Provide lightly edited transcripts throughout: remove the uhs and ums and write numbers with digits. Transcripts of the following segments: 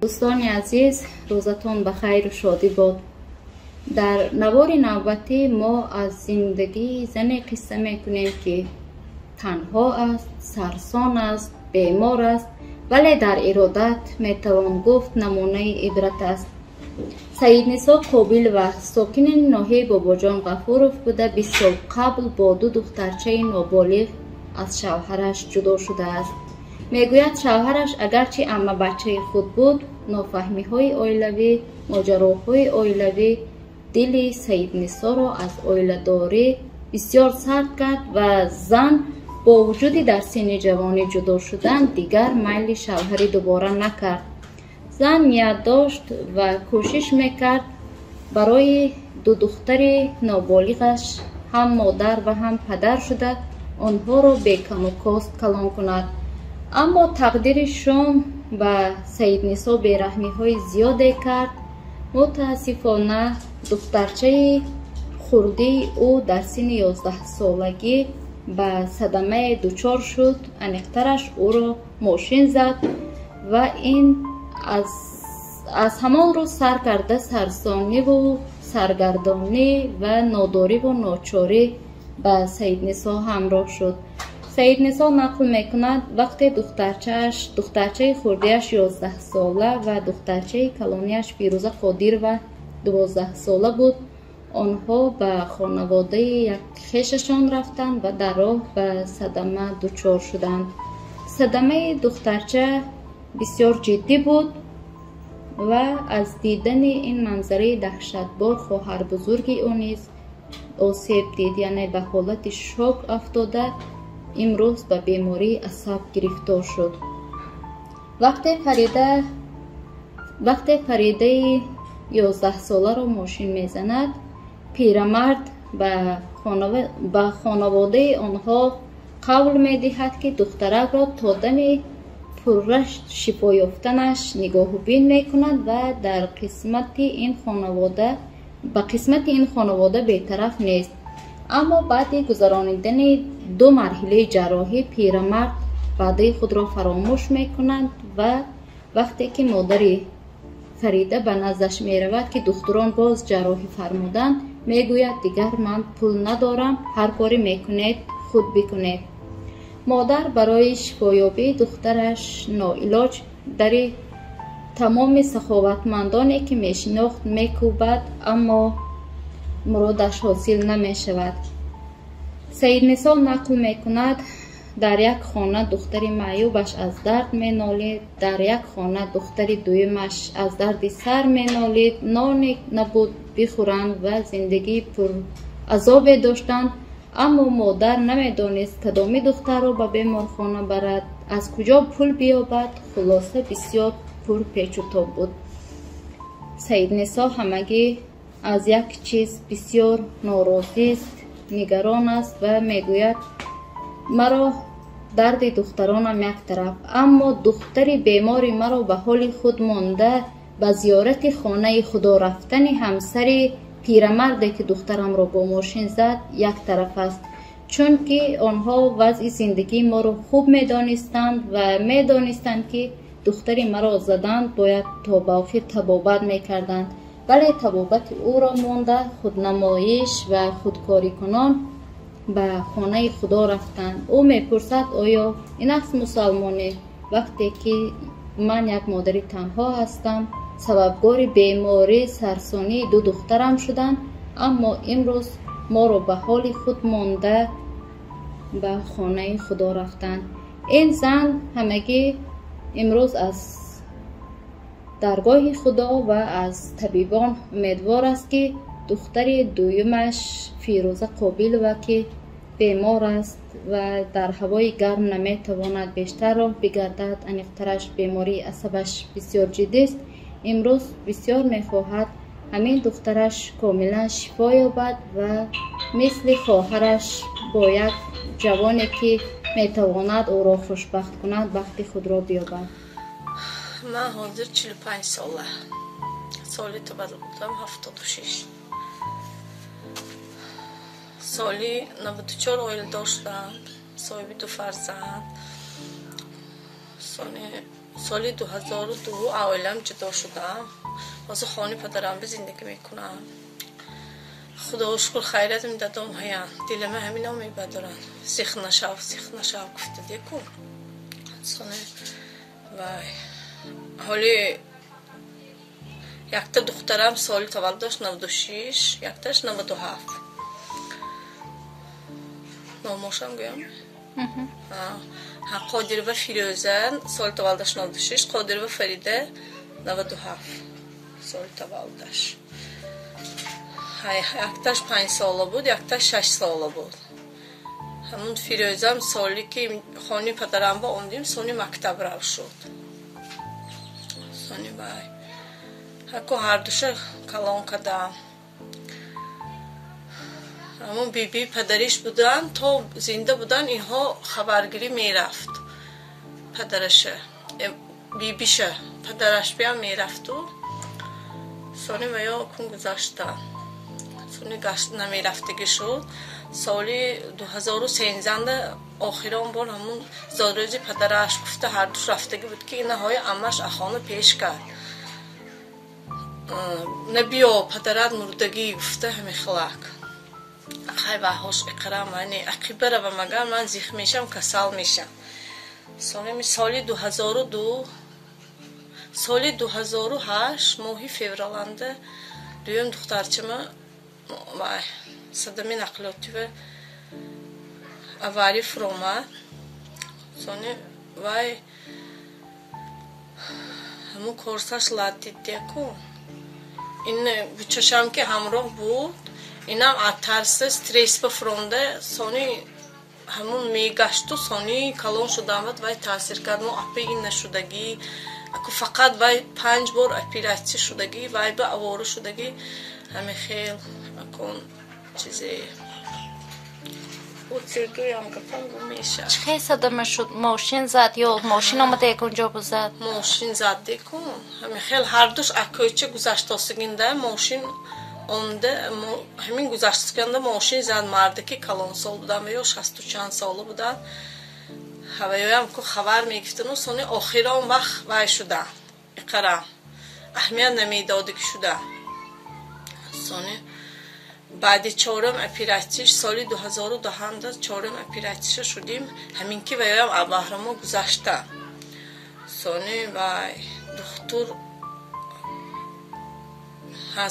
Дӯстони азиз, рӯзатон ба хайру шодӣ бод. Дар навори навбатӣ мо аз зиндагии зане қисса мекунем, ки танҳо аст, сарсон аст, бемор аст, вале дар иродат метавон гуфт намунаи ибрат аст. Саиднисо Қобилова сокини ноҳияи Бобоҷон Ғафуров буда, 20 сол қабл бо ду духтарчаи ноболиғ аз шавҳараш ҷудо шудааст. Мегӯяд, шавҳараш агарчи аммабачаи худ буд, нофаҳмиҳои оилавӣ, моҷароҳои оилавӣ дили Саиднисоро аз оиладорӣ бисёр сард кард ва зан бо вуҷуди дар синни ҷавонӣ ҷудо шудан дигар майли шавҳари дубора накард. Зан ният дошт ва кӯшиш мекард барои ду духтари ноболиғаш ҳам модар ва ҳам падар шуда онҳоро бекаму кост калон кунад. Аммо тақдири шум ба Саиднисо бераҳмиҳои зиёде кард. Мутаассифона, духтарчаи хурдии ӯ дар синни 11-солагӣ ба садамае дучор шуд. Аниқтараш, ӯро мошин зад ва ин аз ҳамон рӯз сар карда сарсониву саргардонӣ ва нодориву ночорӣ ба Саиднисо ҳамроҳ шуд. Саиднисо нақл мекунад, вақте духтарчаи хурдиаш 11-сола ва духтарчаи калонияш Фирӯза Қодирова 12-сола буд, онҳо ба хонаводаи як хешашон рафтанд ва дар роҳ ба садама дучор шуданд. Садамаи духтарча бисёр ҷиддӣ буд ва аз дидани ин манзараи даҳшатбор хоҳарбузурги ӯ низ осеб дид, яъне ба ҳолати шок афтода имрӯз ба бемории асаб гирифтор шуд. Вақте Фаридаи 11-соларо мошин мезанад, пирамард ба хонаводаи онҳо қавл медиҳад, ки духтаракро то дами пурра шифо ёфтанаш нигоҳубин мекунад ва дар қисмати ин хонавода ба қисмати ин хонавода бетараф нест. Аммо баъди гузаронидани ду марҳилаи ҷарроҳӣ пирамард ваъдаи худро фаромӯш мекунад ва вақте ки модари Фарида ба наздаш меравад, ки духтурон боз ҷарроҳӣ фармуданд, мегӯяд: дигар ман пул надорам, ҳар коре мекунед худ бикунед. Модар барои шифоёбии духтараш ноилоҷ дари тамоми саховатмандоне, ки мешинохт, мекӯбад, аммо муродаш ҳосил намешавад. Саиднисо нақл мекунад, дар як хона духтари маъюбаш аз дард менолид, дар як хона духтари дуюмаш аз дарди сар менолид, ноне набуд бихӯранд ва зиндагии пуразобе доштанд. Аммо модар намедонист, кадоми духтарро ба беморхона барад, аз куҷо пул биёбад. Хулоса, бисёр пурпечутоб буд. Саиднисо ҳамагӣ аз як чиз бисёр норозист, нигарон аст ва мегӯяд: маро дарди духтаронам як тараф, аммо духтари бемори маро ба ҳоли худ монда ба зиёрати хонаи худо рафтани ҳамсари пирамарде, ки духтарамро бо мошин зад, як тараф аст, чунки онҳо вазъи зиндагии моро хуб медонистанд ва медонистанд, ки духтари маро заданд, бояд то ба охир табобат мекарданд, вале табобати ӯро монда худнамоиш ва худкорикунон ба хонаи худо рафтанд. Ӯ мепурсад, оё ин аст мусалмонӣ, вақте ки ман як модари танҳо ҳастам, сабабгори беморӣ сарсонии ду духтарам шуданд, аммо имрӯз моро ба ҳоли худ монда ба хонаи худо рафтанд. Ин зан ҳамагӣ имрӯз аз даргоҳи худо ва аз табибон умедвор аст, ки духтари дуюмаш Фирӯза Қобилова, ки бемор аст ва дар ҳавои гарм наметавонад бештар роҳ бигардад, аниқтараш бемории асабаш бисёр ҷиддист, имрӯз бисёр мехоҳад ҳамин духтараш комилан шифо ёбад ва мисли хоҳараш бо як ҷавоне, ки метавонад ӯро хушбахт кунад, бахти худро биёбад. Ман ҳозир 45 сола, соли таваллудам 76, соли 94 оиладор шудам, соҳиби ду фарзанд. Соли Соли 2002 оилам ҷудо шудам. Ҳозир хони падарам ба зиндагӣ мекунам. Худо шукр, хайрат дадом ҳаян. Дилама ҳамино мебадоранд. Зих нашав, зих нашав гуфта деку. Соне вай. Ҳоли якта духтарам соли таваллудаш 96, якташ 97. Номошам гӯям? Қодирова Фирӯза соли таваллудаш 96, Қодирова Фарида 97 соли таваллудаш. Якташ 5 сола буд, якташ 6 сола буд. Ҳамун Фирӯзам соли ки хони падарам ба омдим, сони мактаб рав шуд. Сони вай. Ҳаку ҳардуша калон кардам. Ҳамун биби падариш будан, то зинда будан инҳо хабаргирӣ мерафт. Падараша, бибиша, падараш биям мерафту. Сони ваё кун гузаштан. Сони гашт намерафтагӣ шуд. Соли 2013 охирон бор ҳамун зодрӯзи падараш гуфта ҳардуш рафтагӣ буд, ки инаҳои аммаш ахона пеш кард. Набиё, падарат мурдагӣ гуфта ҳамихелак. Хай ваҳош иқрам, ани ақиба равам, агар ман зих мешам, касал мешам. Соли 2002, соли 2008 моҳи февраланда дуюм духтарчама вай садами нақлиётива авария фуромад. Сони вай ҳамун корсаш лат дидяку. Ин бучашам ки ҳамроҳ буд, инам аз тарса стресс ба фуромда, сони ҳамун мегашту, сони калон шудам вай таъсир кард. Мо апи ин нашудагӣ, аку фақат вай 5 бор оператсия шудагӣ, вай ба авора шудагӣ, ҳами хел акун чизе гӯям гапам гум мешавад. Чӣ хел садама шуд? Мошин зад ё мошин омада ягон ҷо бузад? Мошин зад декун. Ҳами хел ҳардуш аз кӯча гузаштосигинда мошин омда, ҳамин гузаштосигинда мошин зад. Марде ки калонсол будан ё 60 чанд сола будан, ҳаваёям ку хабар мегирифтану сони охирон вақт вай шуда. Иқара аҳамият намедоди ки шуда. Сони баъди чорум оператсияш соли 2010 чорум оператсия шудим, ҳамин ки ваёям абаҳрамо гузашта. Сони вай духтур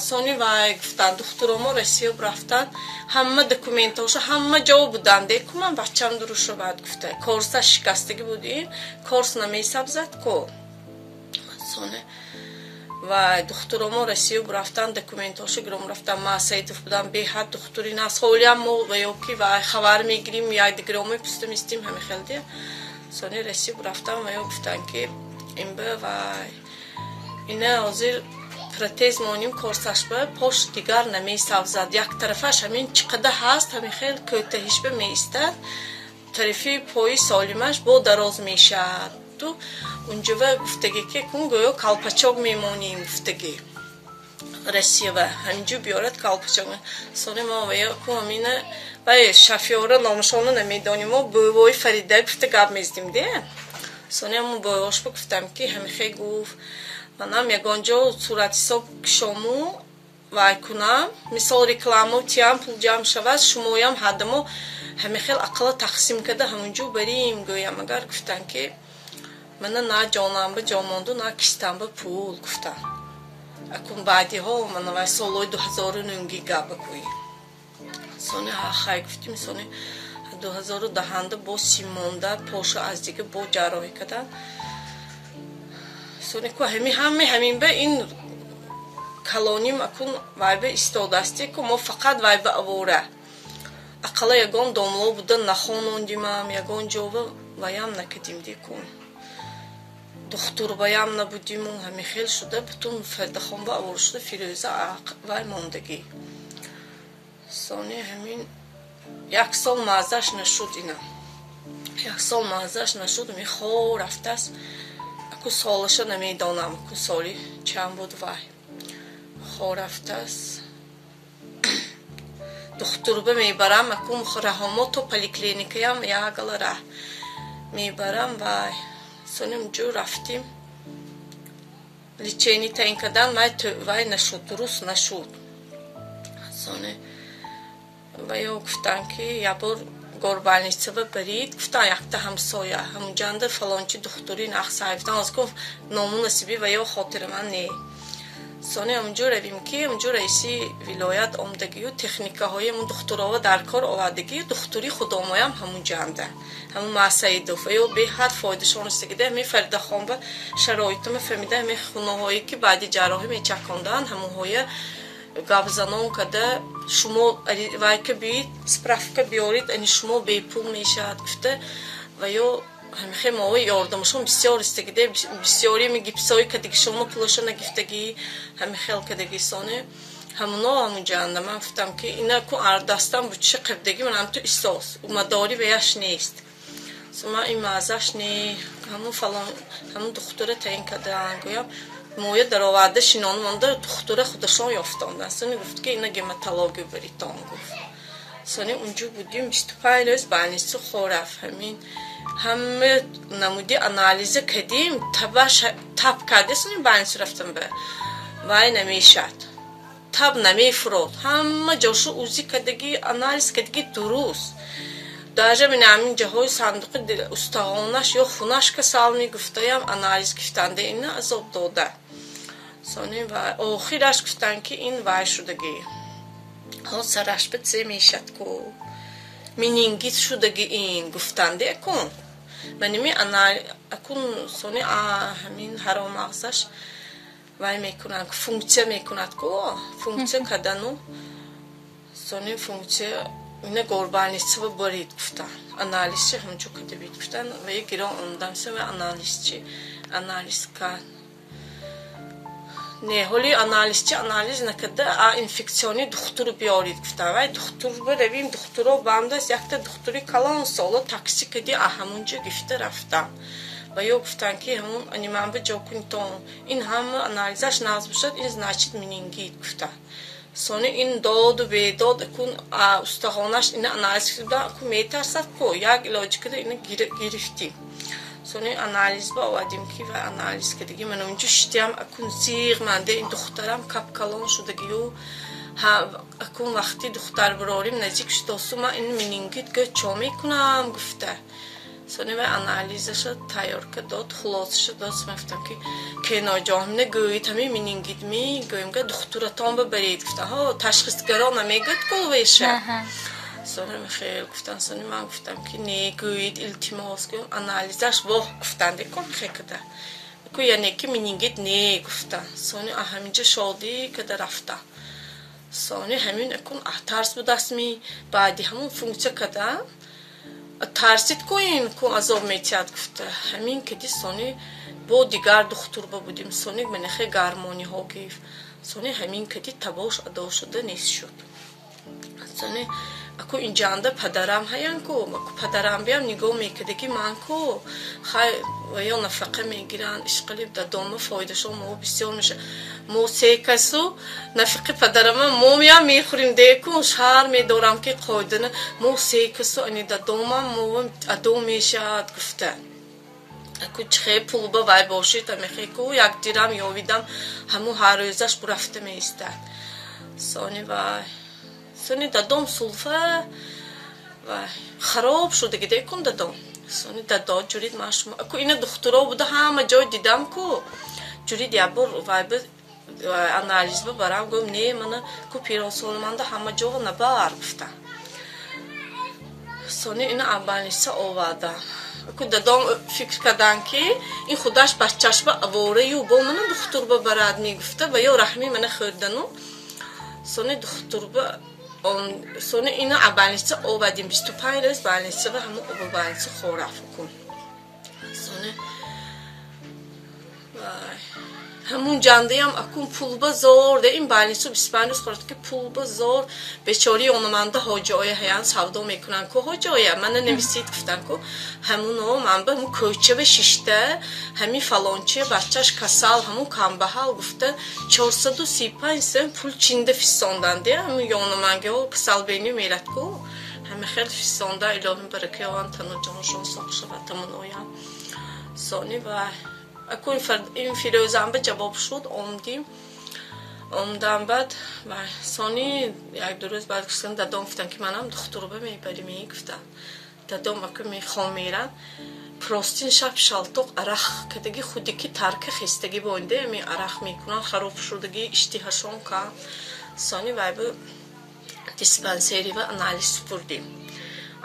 сони вай гуфтанд, духтуромо Россия рафтанд, ҳама документҳоша ҳама ҷо буданд. Деку ман бачам дуруст шавад гуфта. Корса шикастагӣ буд, ин корс намесабзад ко. Сони вай духтуромо Россия рафтанд, документҳоша гиром рафтанд. Ман Саидов будам, беҳад духтури нас. Ҳолиам мо ваё ки вай хабар мегирим, якдигаро мепустим, истим ҳами хел дия. Сони Россия рафтанд, ваё гуфтанд ки ин ба вай ина ҳозир протез моним, корсаш ба пош дигар намесавзад. Як тарафаш ҳамин чӣ қадар ҳаст, ҳамин хел кӯтаҳиш ба меистад, тарафи пои солимаш бо дароз мешавад. Унҷава гуфтагӣ ки кун гӯё калпачок мемонем гуфтагӣ. Россиява ҳаминҷо биёрад калпачок. Сони мо вая ку ҳамина вай шофёра номашонро намедонем, мо бӯвои Фарида гуфта гап мезадим де. Сони ҳамун бӯвош ба гуфтам ки ҳамихе гуфт, манам ягон ҷо суратҳисоб кушому вай кунам, мисол рекламу тиям пул ҷамъ шавад, шумоям ҳадамо ҳамихел ақалла тақсим карда ҳамунҷо барим гӯям. Агар гуфтанд ки мана на ҷонамба ҷо монду, на кистамба пул гуфтанд. Акун баъдиҳо мана вай солҳои 2009 гапа кӯӣ. Сони хай гуфтим, сони 2010 бо симонда поша аз дига бо ҷарроҳӣ карданд. Сони ку ҳами ҳами ҳамин ба ин калоним акун вай ба истодаасти ку мо фақат вай ба авора. Ақалла ягон домло буда нахонондимам, ягон ҷова ваям накардим деку. Духтур баям набудиму ҳами хел шуда, бутун Фардахон ба авора шуда, Фирӯза вай мондагӣ. Сони ҳамин як сол маъзаш нашуд ина. Як сол маъзаш нашуд, мехор рафтааст. Аку солаша намедонам, аку соли чанд буд вай. Хор рафтааст. Духтурба мебарам, аку раҳомо то поликлиникаям ягала раҳ мебарам вай. Сони унҷо рафтим, лечение таъин кардан, вай нашуд, дуруст нашуд. Сони ваё гуфтанд, ки якбор горбольница ба барид, гуфтан, якта ҳамсоя ҳамунҷанда фалончи духтури нақсай гуфтан, оз гуфт ному насиби ва ё хотира ман не. Сони ҳамунҷо равим, ки ҳамунҷо раиси вилоят омдагию техникаҳои ҳамун духтурова дар кор овардагию, духтури худомоям ҳамунҷанда, ҳамун Масаидов, ва ё беҳад фоидашон расидагида. Ҳамин Фаридахон ба шароитама фаҳмида, ҳамин хуноҳое ки баъди ҷарроҳӣ мечаконданд, ҳамунҳоя гапзанон када, шумо вайка биед, справка биёред, ани шумо бепул мешавад, гуфта. Ва ё ҳамихе мои ёрдамашон бисёр истагиде, бисёри ами гипсҳои кадагишоно пулаша нагифтагӣ, ҳамихел кадаги. Сони ҳамуно ҳамунҷанда ман гуфтам, ки ина ку ардастам бучи қибдагӣ, ман ҳамту исос мадори ваяш нест. Ман ин маъзаш не, ҳамун фалон ҳамун духтура таъин кардаанд, гӯям, моя дароварда шинон монда, духтура худашон ёфтонданд. Сони гуфт, ки ина гематология баритон, гуфт. Сони унҷо будим, 25 рӯз больница хорафт. Ҳамин ҳама намуди анализа кардим, табаш таб карда. Сони больница рафтам, ба вай намешад, таб намефурод, ҳама ҷошу УЗИ кардагӣ, анализ кардагӣ, дуруст. Даже мин ҳамин ҷоҳои сандуқи устахонаш ё хунаш касал мегуфтаям, анализ гифтанда, ина азоб дода. Сони ва охираш гуфтанд, ки ин вай шудагӣ, ҳо сараш ба це мешад ку, менингит шудаги ин, гуфтанде. Акун маними акун сони ҳамин ҳароммағзаш вай мекунад, функсия мекунад ку, функсия кардану сони функсия ина горбольница ба барид, гуфтанд, анализчи ҳамчо карда бид, гуфтанд. Ва гирон омдам, ва анализчи анализ кард. Не, ҳоли анализчи анализ накарда, а инфекционный духтур биёрид, гуфтанд. Вай духтур баравим, духтуро бамдаст, якта духтури калон сола такси кади, а ҳамунҷо гифта рафтам. Ва ё гуфтанд, ки ҳамун аниман ба ҷо кунитон, ин ҳама анализаш нағз бошад, ин значит менингит, гуфтанд. Сони ин доду бедод акун устахонаш ина анализ карда, акун метарсад ку, як илоҷ карда ина гирифтим. Сони анализ ба овардим, ки ва анализ кардагӣ. Ман унҷо шитиам, акун зиғ манде, ин духтарам капкалон шудагию, акун вақти духтар бирорим наздик шудосу, ман ин менингит гӯ чо мекунам, гуфта. Сони вай анализаша тайёр кард, дод, хулосаша дод. Ман гуфтам, ки кеноҷон, ҳамина гӯед, ҳамин менингит ми, гӯем, га духтуратон бибаред, гуфтам. Ҳо, ташхисгаро намегӯяд ку веша. Сони хел гуфтан. Сони ман гуфтам, ки не, гӯед, илтимос, гӯем, анализаш воҳ, гуфтанд, кун хекада ку, яъне ки менингит не, гуфтан. Сони ҳаминҷа шодӣ када рафтам. Сони ҳамин акун тарс будастми, баъди ҳамун функсия кардан тарсид ку, ин ку азоб метиҳад, гуфта. Ҳамин кади сони бо дигар духтур ба будим. Сони манехе гармониҳо гифт. Сони ҳамин кади табош адо шуда нест шуд. Сони аку инҷанда падарам ҳаян ку, аку падарам биям нигоҳ мекарда, ки ман ку хай ё нафақа мегиранд, ишқилиб дадома фоидашон мо бисёр меша. Мо се касу нафиқи падарама мо меям мехӯрим деку, шар медорам, ки қоидана мо се касу ани дадомам мо адо мешавад, гуфта. Аку чихе пул ба вай бошид, амехе ку як дирам ёвидам, ҳамун ҳар рӯзаш бурафта меистад. Сони вай сони дадом сулфа вай хароб шудаги декун дадом. Сони дадо ҷурид, ман шумо аку ина духтуро буда, ҳама ҷой дидам ку, ҷурид якбор вай ба анализ бибарам, гӯм, не, мана ку пиронсолманда ҳама ҷо набар, гуфтам. Сони ина больница овардам. Аку дадом фикр кардам, ки ин худаш баччаш ба авораю бо мана духтур бабарад мегуфта, ва ё раҳми мана хӯрдану. Сони духтур ба, сони ина больница овардим, 25 рӯз больница ва ҳамун оба больница хорафт кун. Сони ҳамун ҷандаям акун пулба зор де, ин больницу 25 рӯз хӯрд, ки пулба зор. Бечори ономанда ҳоҷиоя ҳаян, савдо мекунанд ку, ҳоҷиоя мана нависид, гуфтан ку, ҳамуно ман ба ҳамун кӯчава шишта, ҳамин фалончия бачаш касал, ҳамун камбаҳал, гуфта, 435 сом пул чинда фиссонданд де, ҳамун ёнаманги касалбени мерад ку, ҳами хел фиссонда. Илоҳим баракаёван, тану ҷоншон соқ шавад, тамоноям. Сони ва аку ин Фирӯзамба ҷавоб шуд, омдим. Омдам баъд ва сони як-ду рӯз баъд гуфтам, дадом гуфтам, ки манам духтурба мебарим, гуфтам. Дадом аку мехом мерам. Простин шаб шалтоқ арақ кадаги худи ки тарка хестагӣ бонде, ами арақ мекунан, хароб шудаги, иштиҳашон кам. Сони вайбу диспансери ва анализ супурдим.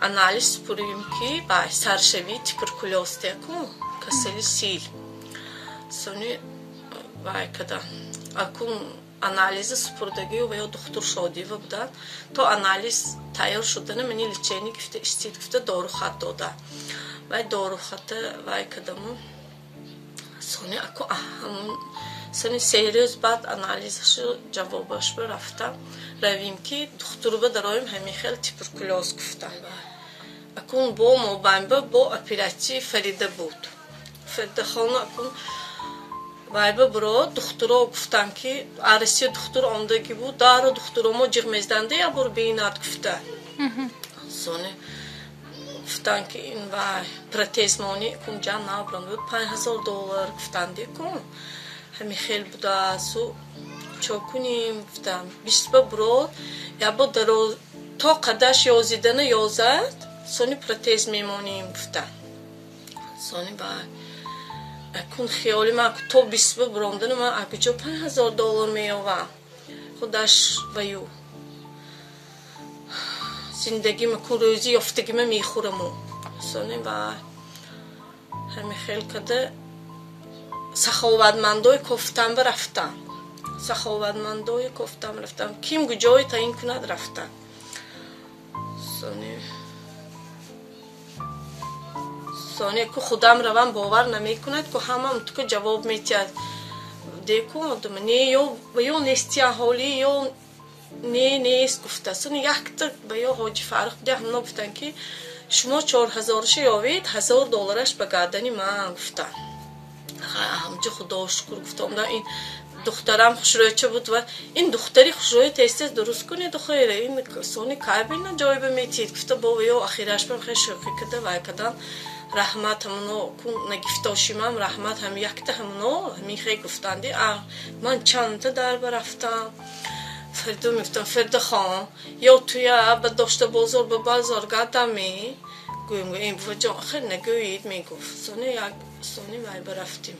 Анализ супурдим, ки вай саршавии туберкулёз деку, касали сил. Сони вай када. Акун анализа супурдагию ва ё духтур Шодиева буданд. То анализ тайёр шудана мани лечение гифта истид гуфта дорухат дода. Вай дорухата вай кадаму сони аку ҳамун сони 3 рӯз баъд анализашу ҷавобаш ба рафтам. Равим, ки духтурба дароем, ҳамин хел туберкулёз гуфтам. Акун бо мобайнба бо оператсияи Фарида буд. Фаридахона акун вайба биро духтуро гуфтам, ки Арасия духтур омдагӣ буд, дару духтуро мо ҷиғ мезаданда, як бор бинад гуфта. Сони гуфтанд, ки ин вай протезмонӣ кун ҷан набранд буд, 5000 доллар гуфтанди кун. Ҳамин хел будааст, чо кунем гуфтам. Бистба бурод, як бор дароз то қадаш ёзидана ёзад, сони протез мемонем гуфтам. Сони вай акун хиёли ман то бистба буромдана ман акуҷо 5000 доллар меёвам? Худаш ваю зиндагима кун рӯзи ёфтагима мехӯраму. Сони вай ҳамин хел када саховатмандои кофтанба рафтам. Саховатмандои кофтам рафтам, ким куҷое таъин кунад рафтам. Сони ку худам равам, бовар намекунад ку, ҳамам тука ҷавоб метиҳад деку одама не ё нестия ҳолӣ ё не нест гуфта. Сони якта ба ё Ҳоҷи Фаррух буда, ҳамно гуфтанд, ки шумо 4000-ша ёвед, 1000 доллараш ба гардани ман гуфтанд. Ҳамҷо худо шукр гуфтам. Ин духтарам хушрӯйча буд ва ин духтари хушрӯи тез-тез дуруст кунед, хайра ин сони кайбина ҷойба метиҳед гуфта, бо ё ахираш бам хел шӯхӣ када вай кадан. Раҳмат ҳамоно кун нагифтошимам, раҳмат ҳам якта ҳамоно ҳамин хел гуфтанди. Ман чандта дарба рафтам. Фаридо мегуфтам, Фаридахон, ё туя ба дошта бозор ба базор гадаме гӯем. Ин буваҷон, хел нагӯед, мегуфт. Сони як сони вай барафтим.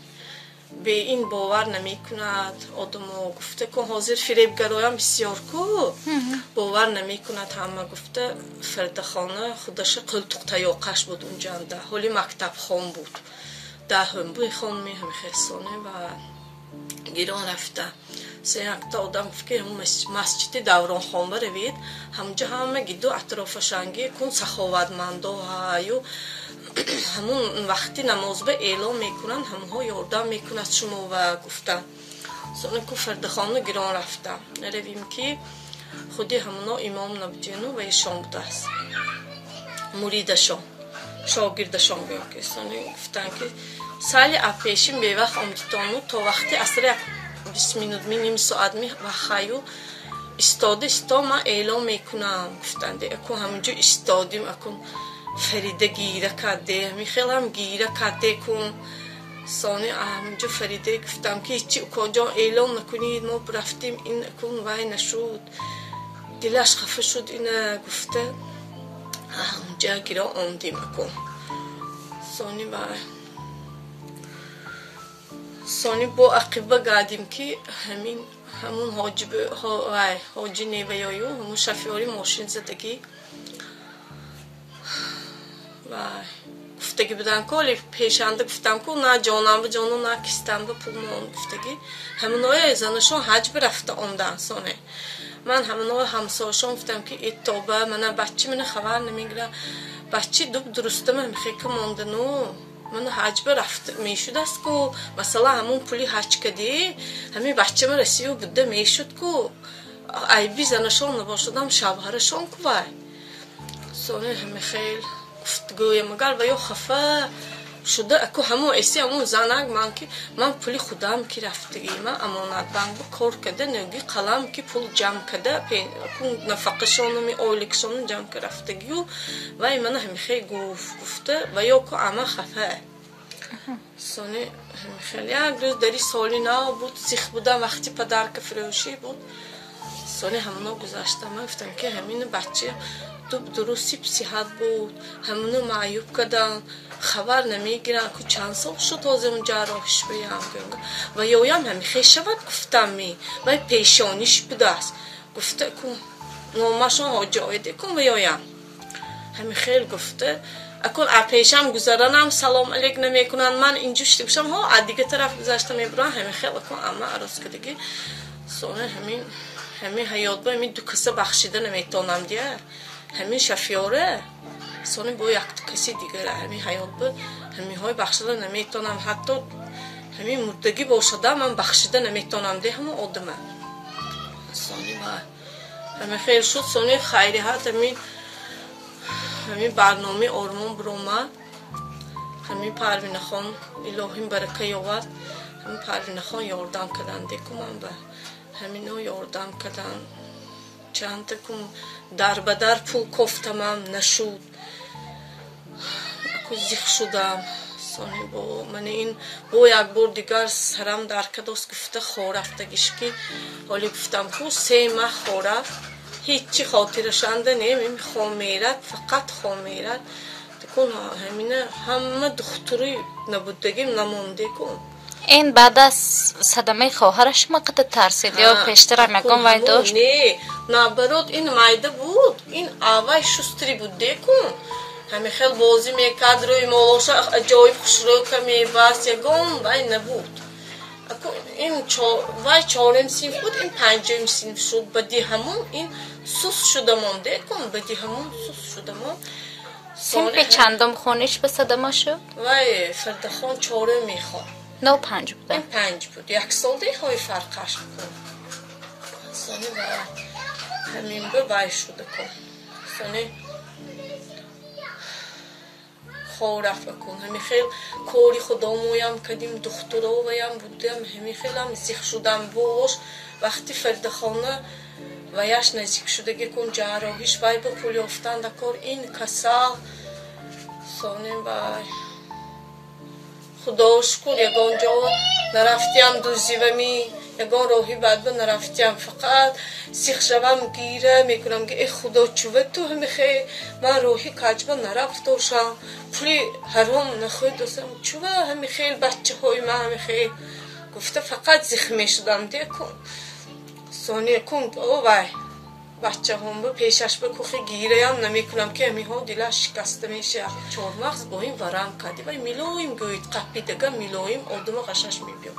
Бе ин бовар намекунад одамо гуфта кун, ҳозир фиребгароям бисёр ку, бовар намекунад ҳама гуфта. Фаридахона худаша қултуқ таёқаш буд унҷанда, ҳоли мактабхон буд, даҳум бихон меҳамихелсоне ва гирон рафта. Се якта одам гуфт, ки масҷиди Давронхон баравед, ҳамунҷо ҳама гиду атрофашанги кун саховатмандо ҳаю, ҳамун вақти намозба эълон мекунанд, ҳамонҳо ёрдам мекунад шумо ва гуфта. Сони ку Фардахону гирон рафта. Равим, ки худи ҳамоно имом набудину ва ишон будааст, муридашон, шогирдашон гӯям, ки сони гуфтанд, ки сали апешин бевақт омдитону то вақти аср як 20 минут ми ним соат ми вахаю истода исто, ман эълон мекунам гуфтанд. Акун ҳаминҷо истодим. Акун Фарида гира карде, ҳамин хелам гира карде кун. Сони ҳаминҷо Фарида гуфтам, ки ҳичи укоҷон, эълон накунед, мо рафтим, ин акун вай нашуд, дилаш хафа шуд ина гуфта. Ҳаминҷа гира омдим. Акун сони вай сони бо ақиба гардим, ки ҳамин ҳамун ҳоҷи вай ҳоҷи неваёю ҳамун шофёри мошин задагӣ вай гуфтагӣ буданд ку, оли пешанда гуфтам ку, на ҷонамба ҷону, на кистамба пул мон гуфтагӣ. Ҳаминое занашон ҳаҷ бирафта омдан. Соне ман ҳаминое ҳамсояшон гуфтам, ки этоба мана бачи мана хабар намегирам, бачи дуб дурустама мехека мондану ман ҳаҷба рафта мешудаст ку, масалан ҳамун пули ҳаҷ кадӣ ҳамин бачама расию буда мешуд ку, айби занашон набошадам, шавҳарашон ку вай. Сони ҳами хел гуфтгӯям, агар ва ё хафа шуда аку ҳамон эси ҳамон занак ман, ки ман пули худам ки рафтагӣ, ман амонатбанк бо кор када, нӯги қалам ки пул ҷамъ када, нафақашонами ойликшону ҷамъ ка рафтагию вай мана ҳамихел гуфт гуфта ва ё ку ама хафа. Сони хеле як рӯз дари соли нав буд, сих будам, вақти падарка фурӯшӣ буд. Сони ҳамоно гузаштам, ман гуфтам ки ҳамин бача дуб дурусти сиҳат буд, ҳамоно маъюб карданд, хабар намегиранд, ку чанд сол шуд ҳозир он ҷарроҳиш биям. Ва ёям ҳамихе шавад гуфтам ми, вай пешониш будааст. Гуфта ку номашон ҳоҷи оиде кун ва ёям. Ҳамихел гуфта, акун пешам гузаранам салом алейк намекунанд, ман инҷо шида бошам, ҳо аз дига тараф гузашта мебурам, ҳамихел акун амма арӯз кардагӣ. Сони ҳамин ҳаёт ба ҳамин ду каса бахшида наметонам дия. Ҳамин шафёра сони бо як каси дигара ҳамин ҳаёт ба ҳаминҳои бахшида наметонам, ҳатто ҳамин мурдагӣ бошада ман бахшида наметонам де ҳамон одама. Сони ва ҳамин хел шуд. Сони хайриҳат ҳамин барномаи Ормон биромад, ҳамин Парвинахон илоҳим барака ёвад, ҳамин Парвинахон ёрдам карданд деку ман ба ҳамино ёрдам карданд. Чандта кум дар ба дар пул кофтамам нашуд, аку зих шудам. Сони бо мани ин бо як бор дигар сарам дар кадост гуфта хорафтагиш ки ҳоли гуфтам ку 3 маҳ хорафт, ҳечи хотирашанда не, хом мерад, фақат хом мерад. Кун ҳамина ҳама духтури набудагим намонде кун. Ин баъд аз садамаи хоҳараш шумо қадар тарсид ё пештарам ягон вай дошт? Не, наоборот, ин майда буд, ин аввай шустри буд декун. Ҳамин хел бозӣ мекард, рӯи молоша аҷоиб хушрӯка мебаст, ягон вай набуд. Ин вай 4-м синф буд, ин 5-м синф шуд. Баъди ҳамун ин сус шуда монд декун, баъди ҳамун сус шуда монд. Синфи чандум хониш ба садама шуд? Вай Фардахон 4-м мехонд. 5 буда. Ин 5 буд. Як сол деҳои фарқаш кун. Сони ва ҳамин бу вай шуда кун. Сони хораф кун. Ҳамин хел кори худомоям кадим, духтуроваям будам, ҳамин хелам зих шудам бош. Вақти Фардахона ваяш наздик шудаги кун, ҷарроҳиш вай ба пул ёфтан да кор ин касал. Сони вай Худо шукр, ягон ҷо нарафтиям дузивами, ягон роҳи бад ба нарафтиям, фақат сих шавам гира мекунам ки э Худо чува ту ҳамихе ман роҳи каҷба нарафтошам, пули ҳаром нахӯрдосам, чува ҳамихел бачаҳои ман ҳамихе гуфта фақат зих мешудам декун. Сони кун о вай бачаҳом ба пешаш ба кухи гираям намекунам ки ҳаминҳо дилаш шикаста мешавад. Чормағз бо ин варам карди вай милоим гӯид қапидага милоим одама ғашаш мебиёд.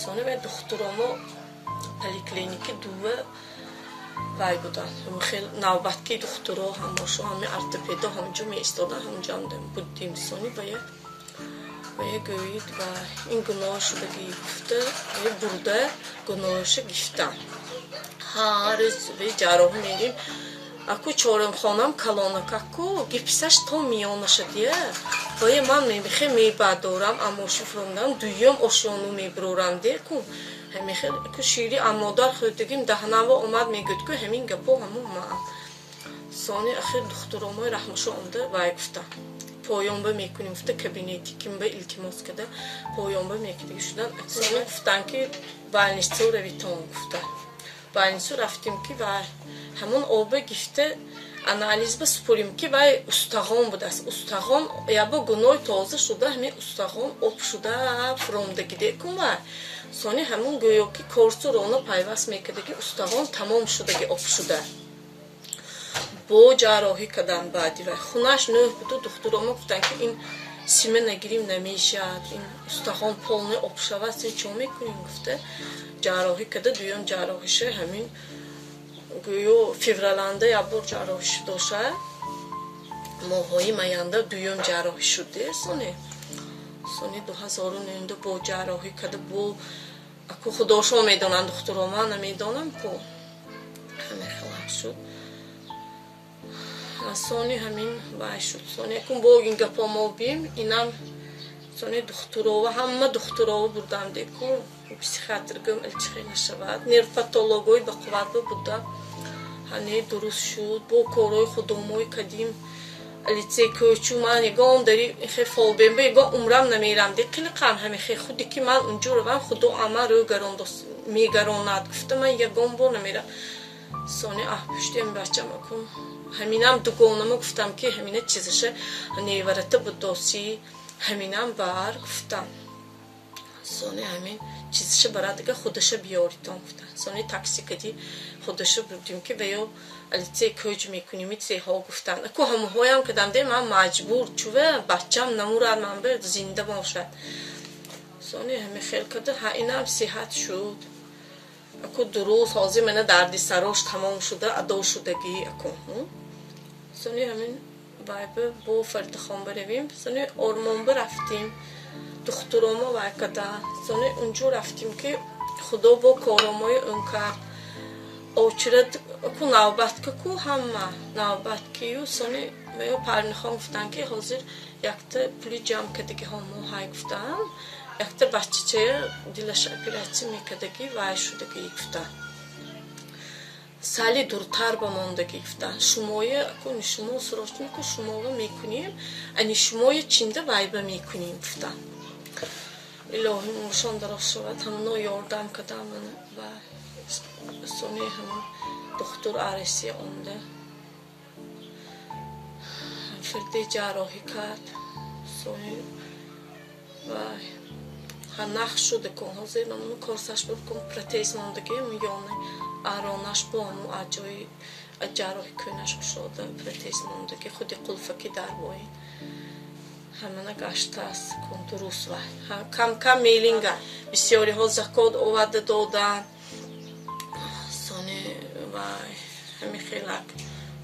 Сони вай духтуромо поликлиники дува вай буданд, хел навбатки духтуро ҳамошо ҳами ортопедо ҳамҷо меистодан, ҳамҷо буддим. Сони вая гӯид ва ин гуноҳ шудагӣ гуфта вая бурда гуноҳша гифтан. Ҳар рӯз ҷарроҳӣ мерим. Аку чорумхонам калонакаку гипсаш то миёнаша дия. Вая ман мехе мебардорам, амоши фуромдам, дуюм ошёну мебурорам деку. Ҳамихе ку шири амодар хӯрдагим даҳанава омад мегӯд ку ҳамин гапо ҳамон маам. Сони ахир духтуромои раҳмашо омда вай гуфта. Поёнба мекунем гуфта кабинети кимба илтимос карда поёнба мекунем шудан. Сони гуфтан ки больницу равитон гуфта. Больницу рафтим ки вай ҳамон оба гифта анализ ба супурим ки вай устағон будааст. Устағон ябо гуноҳи тоза шуда, ҳамин устағон об шуда фуромдагӣ декун вай. Сони ҳамон гӯё ки корсу рона пайваст мекардаги устағон тамом шудаги об шуда. Бо ҷарроҳӣ кардан баъди вай. Хунаш 9 буду, духтуромо гуфтанд ки ин сима нагирим намешавад, ин устахон полный об шавад, син чо мекунем гуфта ҷарроҳӣ карда. Дуюм ҷарроҳиша ҳамин гӯё февраланда як бор ҷарроҳӣ шудоша, моҳҳои маянда дуюм ҷарроҳӣ шуд. Сони 2009 бо ҷарроҳӣ карда, бо аку худошо медонанд духтуро, ман намедонам ку ҳамин хелак шуд. Сони ҳамин вай шуд. Сони акун бо ин гапо мо бим, инам сони духтурова, ҳама духтурова бурдам деку психиатр гӯм илчихе нашавад, нервпатологои ба қувват будам, ҳане дуруст шуд. Бо корҳои худомои кадим Лицей кӯчу ман ягон дари хе фолбемба ягон умрам намерам де қилиқам ҳами хе худи ки ман унҷо равам худо ама рӯ гарондос мегаронад гуфта ман ягон бор намерам. Сони аҳ пуштем бачам акун ҳаминам дугонама гуфтам ки ҳамина чизаша неварата будоси ҳаминам бар гуфтам. Сони ҳамин чизаша бара дига худаша биёритон гуфтам. Сони такси кади худаша бурдим ки ва ё лицей кӯч мекунем цеҳо гуфтанд. Аку ҳамоҳоям кадам де ман маҷбур чува бачам намурад ман бир зинда бошад. Сони ҳами хел када ҳа инам сиҳат шуд. Аку дуруст ҳозир мана дарди сарош тамом шуда адо шудагӣ аку. Сони ҳамин вайба бо Фаридхон баравим. Сони Ормонба рафтим. Духтуромо вай када. Сони унҷо рафтим ки худо бо коромои он кард. Очират ку навбатка ку ҳама навбаткию сони ва ё Парнихон гуфтанд ки ҳозир якта пули ҷамъ кардагиҳо мо ҳай гуфтанд. Якта бачачая дилаш оператсия мекардагӣ вай шудагӣ гуфтанд. Сали дуртар ба мондагӣ гуфтанд. Шумоя акуни шумо срочно ку шумова мекунем, ани шумоя чинда вайба мекунем гуфтанд. Илоҳи умршон дароз шавад, ҳамоно ёрдам кардам ва сони ҳамон духтур Арисия омда фирди ҷарроҳӣ кард. Сони вай ҳа нахш шуда кун ҳозир намуну корсаш буд кун протез мондагӣ ёни аронаш бо ҳамун аз ҷои ҷарроҳӣ кӯнаш кушода протез мондагӣ худи қулфаки дар боин ҳамана гаштааст кун дуруст вай кам кам мелинга бисёриҳо закот оварда доданд. Сони вай ҳами хелак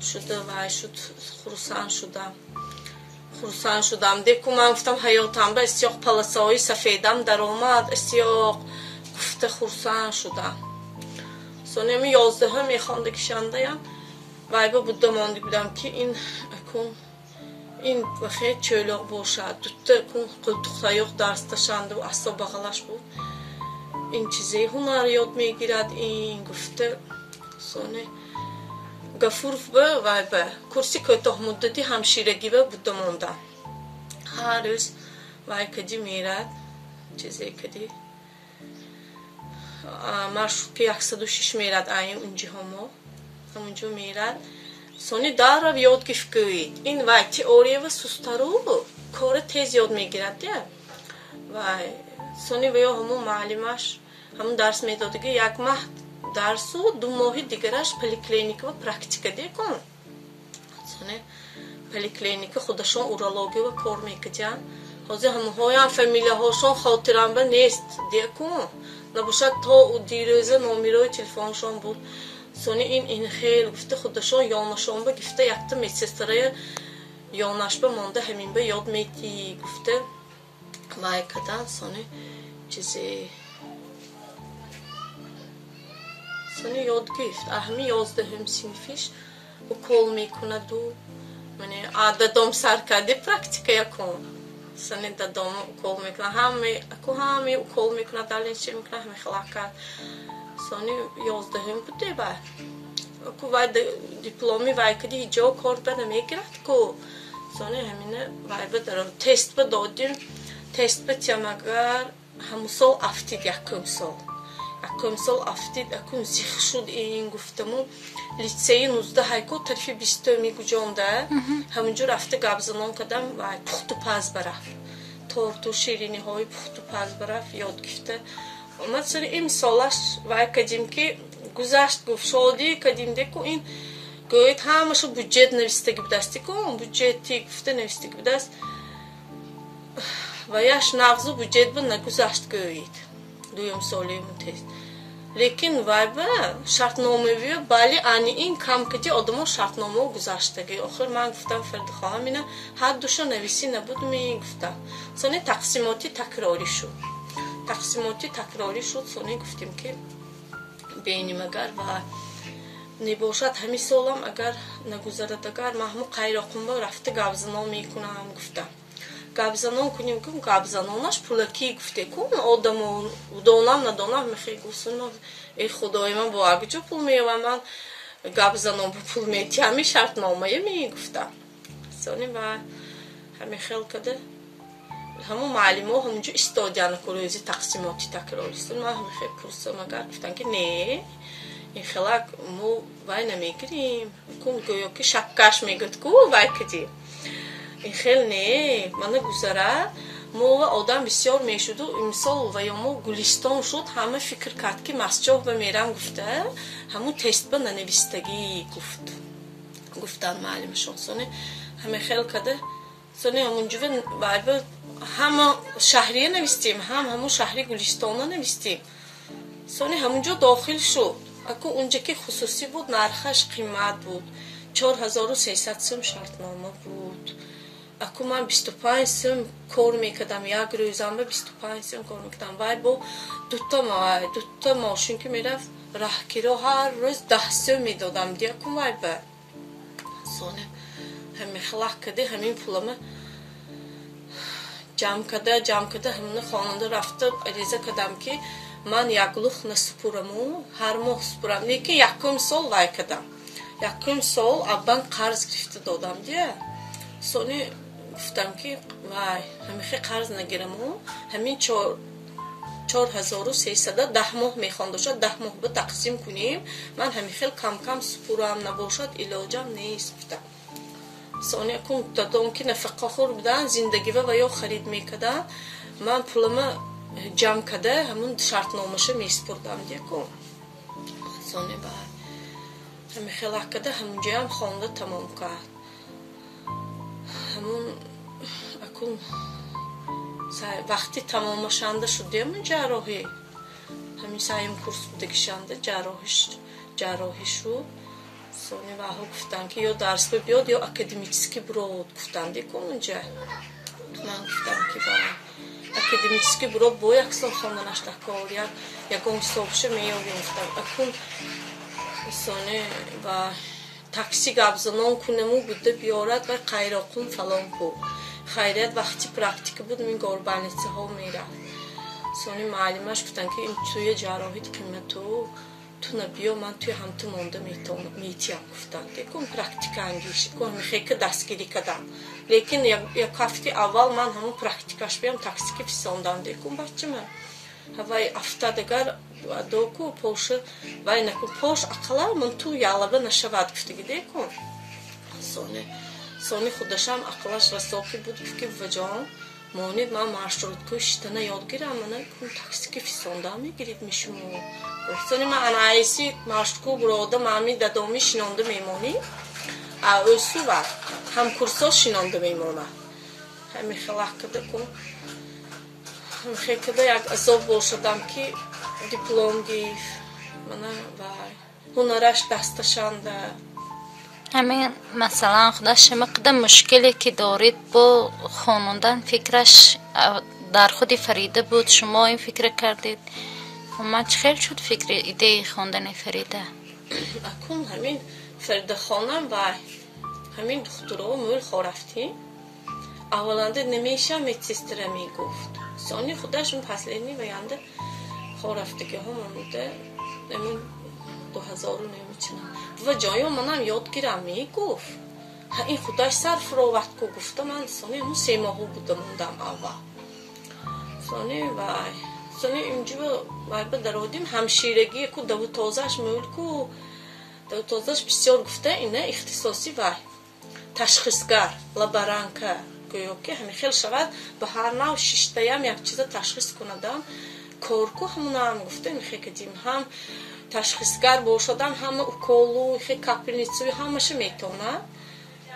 шуда вай шуд хурсанд шудам. Хурсанд шудам. Деку ман гуфтам ҳаётам ба истиёқ паласаҳои сафедам даромад истиёқ гуфта хурсанд шудам. Сони ҳами 11 мехондагишандаям вай ба будда монда будам ки ин акун ин вахе чӯлоқ бошад. Дутта кун қултуқтаёқ дарс ташанда асо бағалаш буд. Ин чизе ҳунар ёд мегирад ин гуфта. Сони Гафуров ба вай ба курси кӯтоҳмуддати ҳамширагӣ ба будда мондам. Ҳар рӯз вай кади мерад чизе кади маршрутки 106 мерад айн унҷиҳо мо ҳамунҷо мерад. Сони даррав ёд гирифт гӯед ин вай теориява сустару кора тез ёд мегирад я вай. Сони ва ё ҳамун муаллимаш ҳамун дарс медодагӣ як маҳ дарсу 2 моҳи дигараш поликлиника ва практика декун. Сони поликлиника худашон урология ва кор мекардянд. Ҳозир ҳамонҳоям фамилияҳошон хотирамба нест декун. Набошад то дирӯза номерои телефоншон буд. Сони ин хел гуфта худашон ёнашонба гифта якта медсестрая ёнашба монда ҳаминба ёд метӣ гуфта вай кардан. Сони чизе сони ёд гирифт. Ҳами 11 синфиш укол мекунаду мане дадом сар карди практика якун. Сони дадом укол мекунад, ҳаме аку ҳаме укол мекунад, далин чи мекунад, ҳаме хела кард. Сони 11 буд ба аку вай дипломи вай кади ҳиҷо кор ба намегирад ку. Сони ҳамина вай ба дар тест ба додим. Тест ба тиамагар ҳамун сол афтид якум сол. Якум сол афтид, акун зих шуд ин гуфтаму лицеи 19 ҳайку тарафи 20 мегуҷонда ҳамунҷо рафта гапзанон кардам вай пухту паз барафт. Торту шириниҳои пухту паз барафт ёд гирифта. Омад сони имсолаш вай кардим ки гузашт гуфт шодӣ кардим деку ин гӯед ҳамашу буҷет навистагӣ будааст ку буҷети гуфта навистагӣ будааст. Ва яш нағзу буҷет ба нагузашт гӯед. Дуюм соли тест. Лекин вай ба шартномавӣ бали ани ин кам кади одамо шартномао гузаштагӣ. Охир ман гуфтам Фаридхоҳам ина ҳар душа нависӣ набуд мегуфтам. Сони тақсимоти такрорӣ шуд. Тақсимоти такрорӣ шуд. Сони гуфтем ки бенимагар ва небошад ҳамин солам агар нагузарад агар ман ҳамун қайроқумба рафта гапзанон мекунам гуфтам. Гапзанон кунем ку гапзанонаш пулакӣ гуфте ку одамо донам надонам мехе гуфтам эй худои ман бо агҷо пул меёвам ман гапзанон бо пул метиҳам ин шартномае мегуфтам. Сони ва ҳамин хел када ҳамун муаллимо ҳамунҷо истодиян курӯзи тақсимоти такрорӣ. Ман ҳамин хел пурсам, агар гуфтан ки не, ин хелак мо вай намегирим. Кун гӯё ки шапкаш мегӯяд ку вай кади. Ин хел не, мана гузарад. Мо одам бисёр мешуду, имсол ва ё мо Гулистон шуд, ҳама фикр кард ки Масҷоҳ ба мерам гуфта, ҳамун тест ба нанавистагӣ гуфт. Гуфтанд муаллимашон. Сони ҳама хел када, сони ҳамунҷо вай ҳама шаҳрия навистем, ҳам ҳамун шаҳри Гулистона навистем. Сони ҳамунҷо дохил шуд. Аку унҷа ки хусусӣ буд, нархаш қимат буд. 4300 сум шартнома буд. Аку ман 25 сум кор мекардам, як рӯзам ба 25 сум кор мекардам. Вай бо дута мошин ки мерафт, раҳкиро ҳар рӯз 10 сум медодам. Диякун вай ба. Сони ҳамин хелак кади, ҳамин пулама ҷамъ када, ҷамъ када, ҳамина хонанда рафта ариза кардам ки ман як лух насупураму, ҳар моҳ супурам. Не ки якум сол вай кардам. Якум сол аз банк қарз гирифта додам дия. Сони гуфтам ки вай, ҳамихе қарз нагираму, ҳамин 4300 10 моҳ мехондошад, 10 моҳ ба тақсим кунем, ман ҳамихел кам-кам супурам, набошад илоҷам нест гуфтам. Сони акун дадом ки нафақахӯр будан, зиндагива ва ё харид мекардам, ман пулама ҷамъ када, ҳамун шартномаша месупурдам диякун. Сони ба ҳамихелак када, ҳамунҷоям хонда тамом кард. Ҳамун акун вақти тамомашанда шуд ҳамун ҷарроҳӣ. Ҳамин саюм курс будагишанда ҷарроҳӣ шуд. Сони ваҳо гуфтанд ки ё дарс биёд, ё академический бурод гуфтанд дикун унҷа. Ман гуфтам ки ба академический бурод бо як сол хонданаш дар кор, ягон ҳисобша меёбем гуфтам. Акун сони ва такси гапзанон кунаму буда биёрад ва Қайроқум фалон ку. Хайрият вақти практика буд, мин горбольницаҳо мерафт. Сони муаллимаш гуфтанд ки ин туя ҷарроҳит қимату, ту набиё, ман туя ҳамту монда метиям гуфтанд. Лекун практика ангиш, кун мехека дастгирӣ кардам. Лекин як ҳафти аввал ман ҳамун практикаш биям такси ки фисондам, декун бачама. Ҳавай афтадагар доку поша вай накун, пош ақала ман ту ялаба нашавад гуфтаги декун. Сони худашам ақлаш расоқи буд, гуфт ки ваҷон, монид ман маршрутку шитана ёд гирам, мана кун такси ки фисондам мегирид мишуму. Сони ман анаиси маршрутку бурода мами дадоми шинонда мемонӣ, а ӯсу ва ҳамкурсо шинонда мемонад. Ҳамин хелак када кун. Ҳамин када як азоб бошадам ки диплом гирифт. Мана вай ҳунараш дасташанда. Ҳамин масалан худаш шумо қадар мушкиле ки доред бо хонондан, фикраш дар худи Фарида буд, шумо ин фикр кардед. Ман чӣ хел шуд фикри идеяи хондани Фарида? Акун ҳамин Фарида хонам вай ҳамин духтуро мӯл хорафтем. Авваланда намеша медсестра мегуфт. Сони худаш последний ваянда хорафтагиҳо монда ҳамин 2009 чина. Ва ҷоё манам ёд гирам мегуфт. Ҳа ин худаш сар фуровард ку гуфта, ман сони ҳамун 3 моҳу буда мондам аввал. Сони вай сони инҷо вай ба дародим ҳамширагӣ ку даву тозаш мӯл ку даву тозаш бисёр гуфта, ина ихтисоси вай ташхисгар лаборанка гӯё ки ҳамин хел шавад, ба ҳар нав шиштаям як чиза ташхис кунадам кор ку ҳамунаам гуфта, михе кадим ҳам ташхисгар бошадам, ҳама уколу хе капельницу ҳамаша метонад,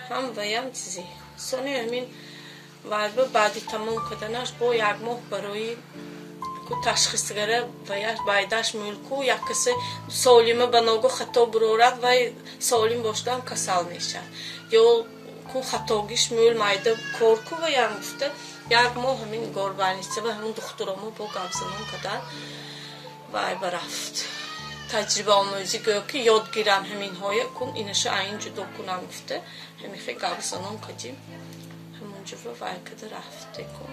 ҳам ваям чизи. Сони ҳамин вай ба баъди тамом карданаш бо як моҳ барои ку ташхисгара ваяш байдаш мӯлку як касе солима ба ногоҳ хато бурорад, вай солим бошадам касал мешавад. Ё ку хатогиш мӯл майда кор ку ваям гуфта, як моҳ ҳамин горбольница ва ҳамун духтуромо бо гапзанон кардан вай барафт. Таҷрибаомӯзӣ гӯё ки ёд гирам ҳаминҳоя кун, инаша айн ҷудо кунам гуфта, ҳамин хе гапзанон кардим. Ҳамонҷо вай када рафте кун.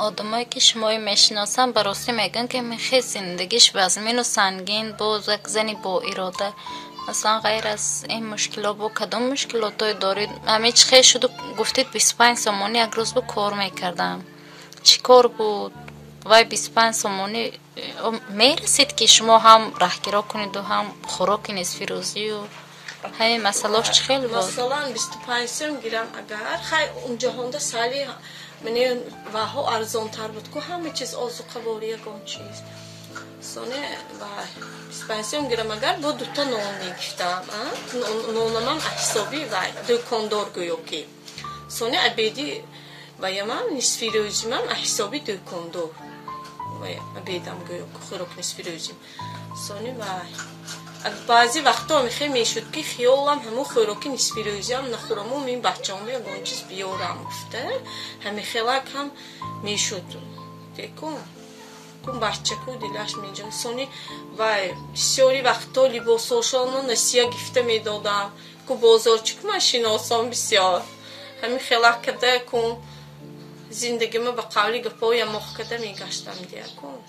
Одамое ки шумои мешиносанд, ба ростӣ мегӯянд, ки хел зиндагиш вазмину сангин, боз як зани боирода. Масалан, ғайр аз ин мушкилот бо кадом мушкилотое доред? Ҳамин чӣ хел шуду гуфтед, 25 сомонӣ як рӯз бу кор мекардам. Чӣ кор буд? Вай 25 сомонӣ мерасид, ки шумо ҳам раҳгиро кунеду, ҳам хӯроки нисфирӯзию ҳамин масъалаош чӣ хел буд? Масалан, 25 сом гирам агар, хай, унҷаҳонда сали мани ваҳо арзонтар буд ку, ҳама чиз, озуқаворӣ, ягон чиз. Соне вай 25 сом гирам агар, бо дута нон мегирифтам. Нонамам ҳисоби вай дӯкондор гӯё ки. Соне обеди ваямам, нисфирӯзимам, ҳисоби дӯкондор обедам гӯё, хӯрок нисфирӯзим. Сони вай баъзе вақтҳо мехе мешуд, ки хиёлам ҳамун хӯроки нисфирӯзиам нахӯраму мин бачаам ягон чиз биёрам гуфта, ҳамихелак ҳам мешуд декун кун, бачаку дилаш меҷа. Сони вай бисёри вақтҳо либосошонро насия гифта медодам ку, бозорчику ман шиносом бисёр, ҳамин хелак када кун зиндагима ба қавли гапо ямоқ када мегаштам диякун.